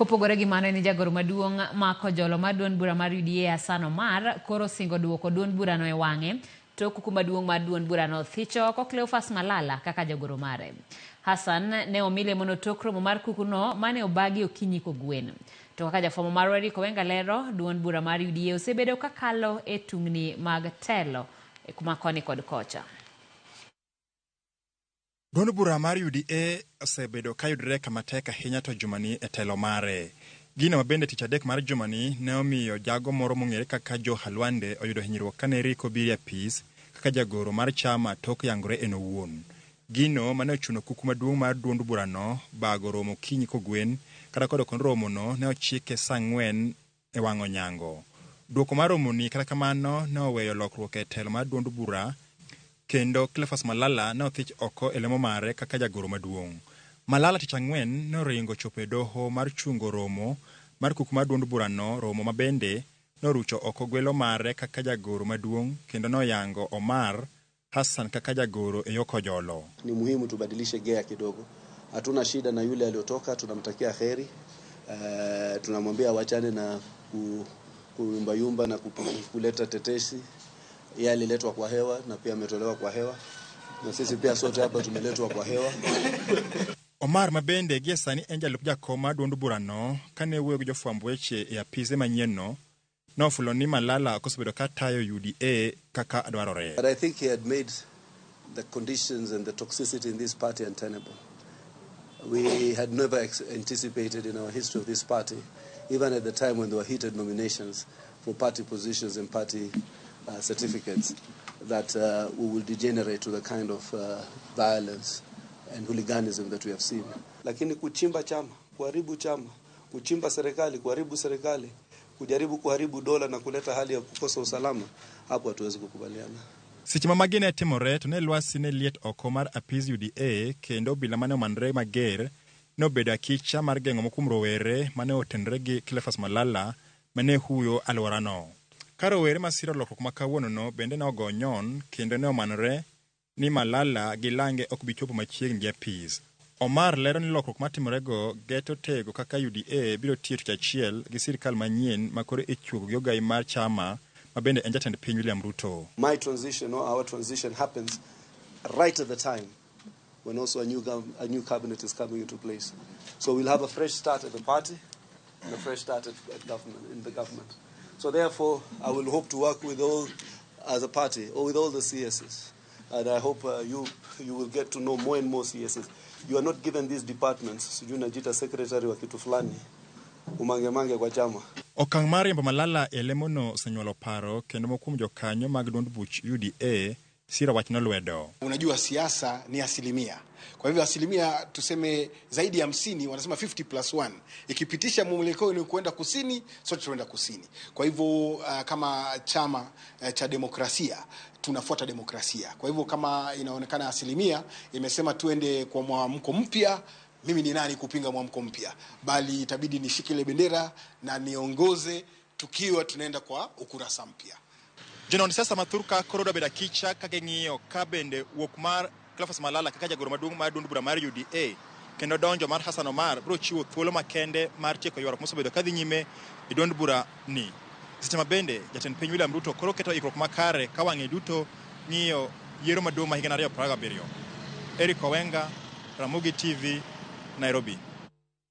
Kopogore gi mano, en jagoro maduong' ma Kojolo mar duond bura mar UDA Hassan Omar koro osingo duoko duond burano e wang'e tok kuku maduong' mar duond burano thicho oko Cleophas Malala kaka jagoro mare. Hassan ne omi lemono tok romo mar kukuno mane obagi okinyi kogwen. To kaka jafwambo marwa Eric Owenga lero, duond bura mar UDA osebedo kakalo e tungni mag telo kuma koni kod kocha. Duond bura mar UDA osebedo ka yudore kama tek ahinya to jumani e telo mare. Gino ma bende tich adek mar jumani ne omiyo jago moro mong'ere kaka Joe Halwande oyudo hinyruok kane Rick obiro e apis kaka jagoro mar chama tok yangore en owuon. Gino mane ochuno kuku maduong' mar duond burano bago romo okinyi kogwen kata kod okon romono ne ochike saa 4 e wang' onyango. Duoko mar romoni kata kamano ne oweyo lokruok e telo mar duond bura kendo Cleophas Malala ne othich oko e lemo mare kaka jagoro maduong'. Malala tich ang'wen ne oringo chopo e doho mar chungo romo mar kuku mar duond burano, romo ma bende norucho oko gwelo mare kaka jagoro maduong' kendo noyango Omar Hassan kaka jagoro e yo Kojolo. Ni muhimu tubadilishe gea kidogo. Hatuna shida na yule aliyotoka, tunamtakia heri. Tunamwambia wachane na kuyumbayumba na kuleta tetesi. Yeye aliletwa kwa hewa na pia ametolewa kwa hewa, na sisi pia sote hapa tumeletwa kwa hewa. Omar mabende gie sani en jalup jakom mar duond burano kane wuoyo gi jofwamb weche e apise manyienno nofulo ni Malala ok osebedo ka tayo UDA kaka dwarore. But I think he had made the conditions and the toxicity in this party untenable. We had never anticipated in our history of this party, even at the time when there were heated nominations for party positions and party certificates, that we will degenerate to the kind of violence and hooliganism that we have seen. Lakini kuchimba chama, kuharibu chama, kuchimba serikali, kuharibu serikali, kujaribu kuharibu dola na kuleta hali ya kukosa usalama, hapo hatuwezi kukubaliana. Seche ma magi ne timore to ne lwasi ne liet oko mar apis UDA kendo obila mane omanore mager ne obedo akicha mar geng'o moko kuom rowere mane otenore gi Cleophas Malala mane huyo alworano. Ka rowere masiro lokruok ma kawuonono bende ne ogo nyon kendo ne omanore ni Malala gi lange ok bi chopo machiegni gi apis. Omar lero ni lokruok matimorego geto tego kaka UDA biro tiyo tich achiel gi sirkal manyien ma koro ichuogo gi ogai mar chama ma bende en jatend piny William Ruto. My transition or our transition happens right at the time when also a new cabinet is coming into place. So we'll have a fresh start at the party and a fresh start at government, in the government. So therefore, I will hope to work with all as a party or with all the CSs. And I hope you will get to know more and more CSs. You are not given these departments. Sijui unajiita secretary wa kitu fulani, umange-mange kwa chama. Okang' mar riembo Malala e lemono osenyuolo paro kendo moko kuom jokanyo mag duond buch UDA siro wachno lwedo. Unajua siasa ni asilimia. Kwa hivyo asilimia tuseme zaidi ya 50, wanasema 50 plus 1. Ikipitisha mwelekeo ni kuenda kusini, sote tunaenda kusini. Kwa hivyo kama chama cha demokrasia tunafuata demokrasia. Kwa hivyo kama inaonekana asilimia imesema tuende kwa mwamko mpya, mimi ni nani kupinga mwamko mpya? Bali itabidi nishike ile bendera na niongoze tukiwa tunaenda kwa ukurasa mpya. Jonon siasa ma thurka koro dwa bedo akicha ka ging'iyo ka bende wuok mar Cleophas Malala kaka jagoro maduong' mar duond bura mar UDA kendo donjo mar Hassan Omar biro chiwo thuolo makende mar tieko ywaruok mosebedo kadhi nyime e duond bura ni. Seche ma bende jatend piny William Ruto koro keto ikruok makare ka wang'e duto ng'iyo yiero maduong' ma higa 2027. Eric Owenga, Ramogi TV, Nairobi.